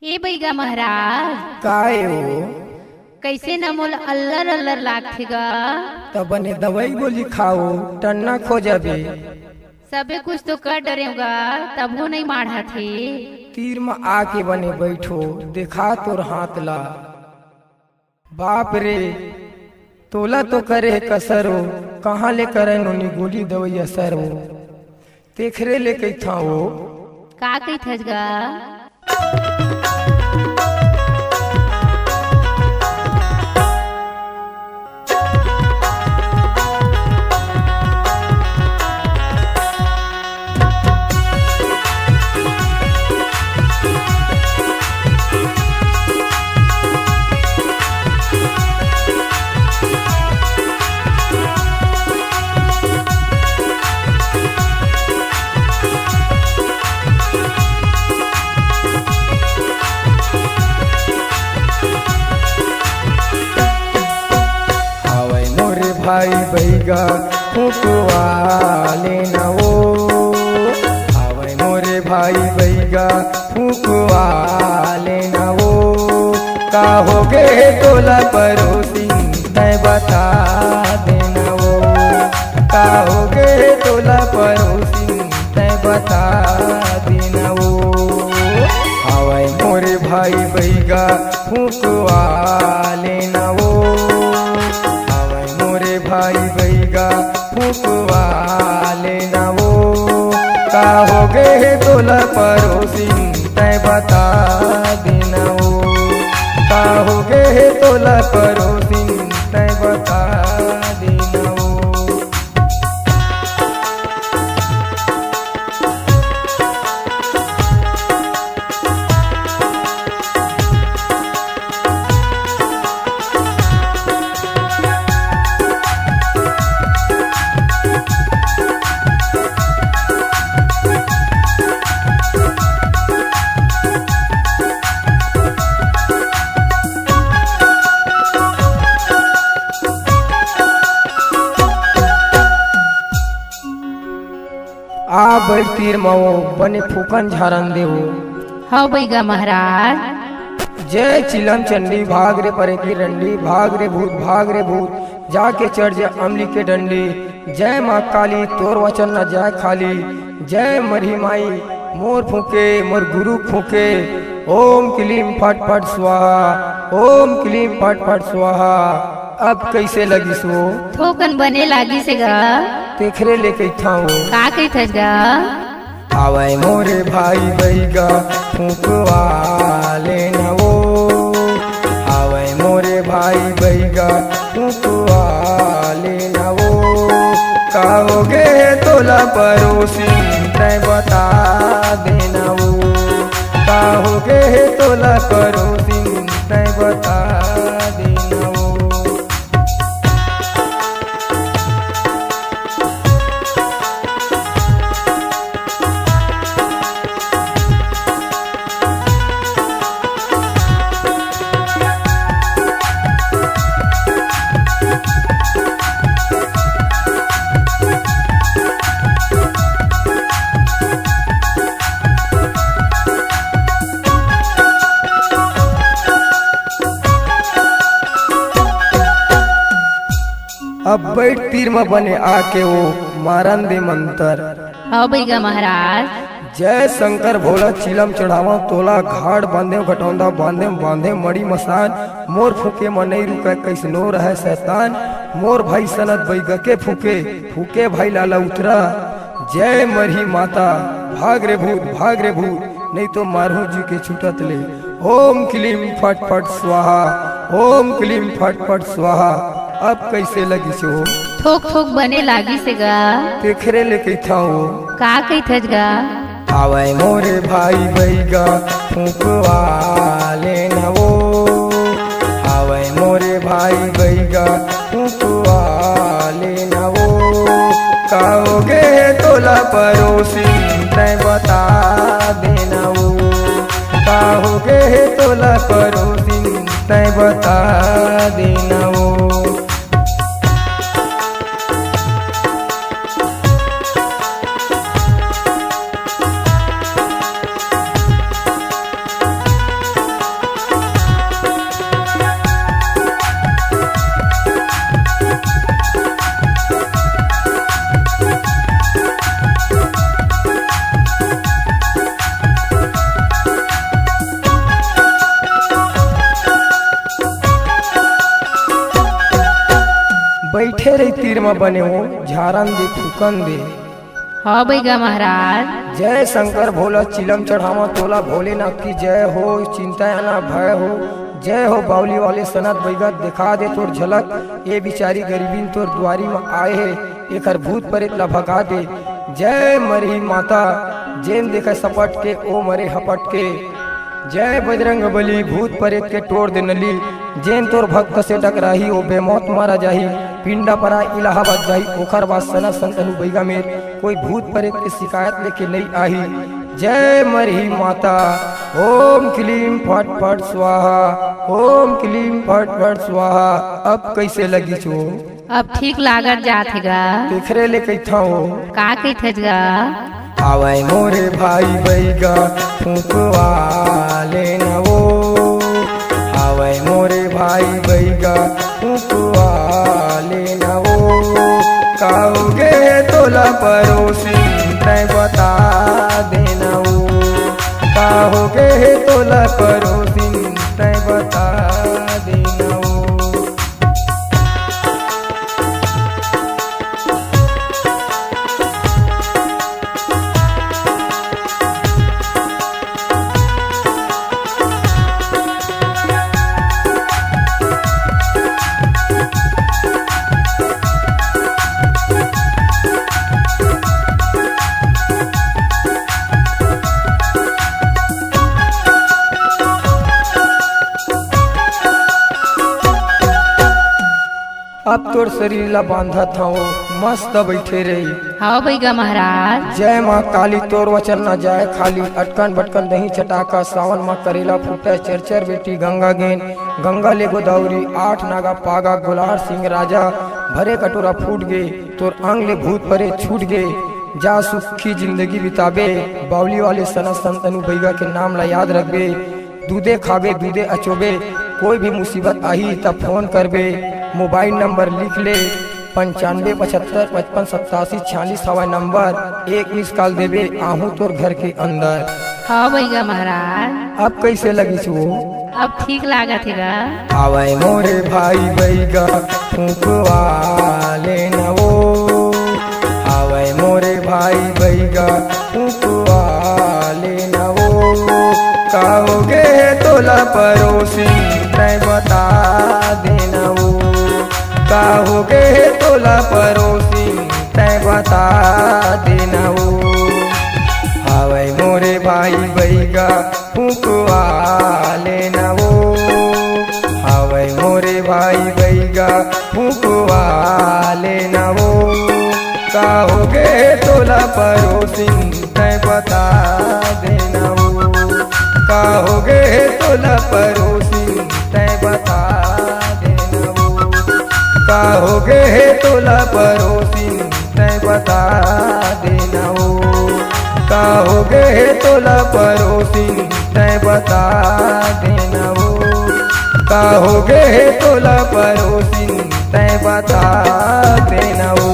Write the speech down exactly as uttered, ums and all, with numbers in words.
ए बइगा महाराज, काय ओ? कइसे न मोला अल्लर अल्लर लागथे गा। त बने दवई गोली खाओ, टन्ना खो जाबे। सबे कुछ तो कर डरेंव गा, तभो नइ माढ़ाथे। तीर म आके बने बइठो, देखा तोर हाथ ला। बाप रे, तोला तो करे हे कसर ओ, कहाँ ले करे नोनी गोली दवई असर ओ। तेखरे ले कहिथंव ओ। का कहिथस गा? हावय मोर भाई बइगा फुकवा लेना ओ, हावय मोर भाई बइगा फुकवा लेना ओ। का होगे हे तोला परोसिन तैं बता देना ओ, का होगे हे तोला परोसिन तैं बता देना ओ। हावय मोर भाई बइगा फुकवा लेना ओ, हावय मोर भाई बइगा फुकवा लेना ओ। का होगे हे तोला परोसिन तैं बता देना ओ, का होगे हे तोला परोसिन तैं बता देना ओ। आ बइठ तीर म ओ, बने फूकन झारन दे ओ। हव बइगा महाराज। जय चिलम चंडी भाग रे परे की रंडी, भाग रे भूत, भाग रे भूत, जाके चढ़ जा अमली के डंडी। जय माँ काली, तोर वचन न जाय खाली। जय मरही माई, मोर फूके, मोर गुरु फूके। ओम क्लीम फट फट स्वाहा, ओम क्लीम फट फट स्वाहा। अब कइसे लगिस ओ? थोकन बने लागिस हे गा। तेखरे ले कहिथंव ओ। का कहिथस गा? आवय मोरे भाई बइगा फुकवा लेना ओ, आवय मोरे भाई बइगा फुकवा लेना ओ। का होगे हे तोला परोसिन तैं बता देना ओ, का होगे हे तोला परोसिन तैं बता देना ओ। अब बइठ तीर म बने आके ओ मारन दे मंतर। हव बइगा महाराज। जय शंकर भोला चिलम चढ़ावंव तोला, घाट बांधेंव घटौंदा बांधेंव, बांधेंव मड़ी मसान। मोर फूके म नइ रुकय कइसनो रहय सैतान। मोर भाई सनत बइगा के फूके, फूके भाई लाला उतरा। जय मरही माता, भाग रे भूत, भाग रे भूत, नइ तो मारहूं जी के छूटत ले। ओम क्लीम फट फट स्वाहा, ओम क्लीम फट फट स्वाहा। अब कइसे लगिस ओ? थोक थोक बने लागिस हे गा। तेखरे ले कहिथंव ओ। का कहिथस गा? आवय मोरे भाई बइगा फुकवा लेना ओ, आवय मोरे भाई बइगा फुकवा लेना ओ। का होगे हे तोला परोसिन तैं बता देना ओ, का होगे हे तोला परोसिन तैं बता देना ओ। तीर म बने हो, झारन दे, फूकन दे। हाँ बइगा महाराज। जय शंकर भोला, चिलम चढ़ावा तोला, भोलेनाथ की जय हो, चिंता या ना भय हो। जय हो बावली वाले सनत बइगा, देखा दे तोर झलक, ए बिचारी गरीबिन तोर दुआरी म आए हे, एकर भूत परेत ला भगा दे। जय मरही माता, जेन देखे सपट के, ओ मरे हपट के। जय बजरंग बली, भूत परेत के टोर दे नली, जेन तोर भक्त से टकराही, ओ बेमौत मारा जाही। पिंडा परा इलाहाबाद जाही, ओखर बाद सना संतनु बइगा मेर कोई भूत परेत के शिकायत लेके नइ आही। जय मरही माता, ओम क्लीम फट फट स्वाहा, ओम क्लीम फट फट स्वाहा। अब कइसे लगिस वो? अब ठीक लागत जात हे गा। तेखरे ले कहिथंव। का कहिथस गा? आवय मोरे भाई बइगा फूंकवा लेना वो, आवय मोरे भाई बइगा फूंकवा लेना वो। का होगे हे तोला परोसिन, तैं बता देना वो। का होगे हे तोला परोसिन, तैं बता देना वो। अब तोर शरीर ला बांधत हंव, मस्त बइठे रही। हव बइगा महाराज। जय माँ काली, तोर वचन न जाय खाली। अटकन बटकन दही चटाका, सावन म करेला फूटय, चरचर बेटी गंगा गेन, गंगा ले गोदावरी, आठ नागा पागा, गोलार सिंह राजा, भरे कटोरा फूट गे, तोर अंग ले भूत परेत छूट गे। जा सुखी जिंदगी बिताबे, बावली वाले सना संतनु बइगा के नाम ला याद रखबे। दूधे खाबे, दूधे अचोबे, कोई भी मुसीबत आही त फोन करबे। मोबाइल नंबर लिख ले, पंचानबे पचहत्तर पचपन सत्तासी छियालीस हवय नंबर। एक मिस कॉल देबे, आहूं तोर घर के अंदर। हव बइगा महाराज। अब कइसे लगिस वो? अब ठीक लागत हे गा। आवय मोरे भाई बइगा फूंकवा लेना वो, आवय मोरे भाई बइगा फूंकवा लेना वो। का होगे हे तोला परोसिन, तैं बता देना वो। का होगे हे तोला परोसिन, तैं बता देना वो। आवय मोरे भाई बइगा फूंकवा लेना वो, आवय मोरे भाई बइगा फूंकवा लेना वो। का होगे हे तोला परोसिन, तैं बता देना वो। का होगे हे तोला परोसिन, तैं बता देना वो। का होगे हे तोला परोसिन, तैं बता देना वो। का होगे हे तोला परोसिन, तैं बता देना वो। का होगे हे तोला परोसिन, तैं बता देना वो।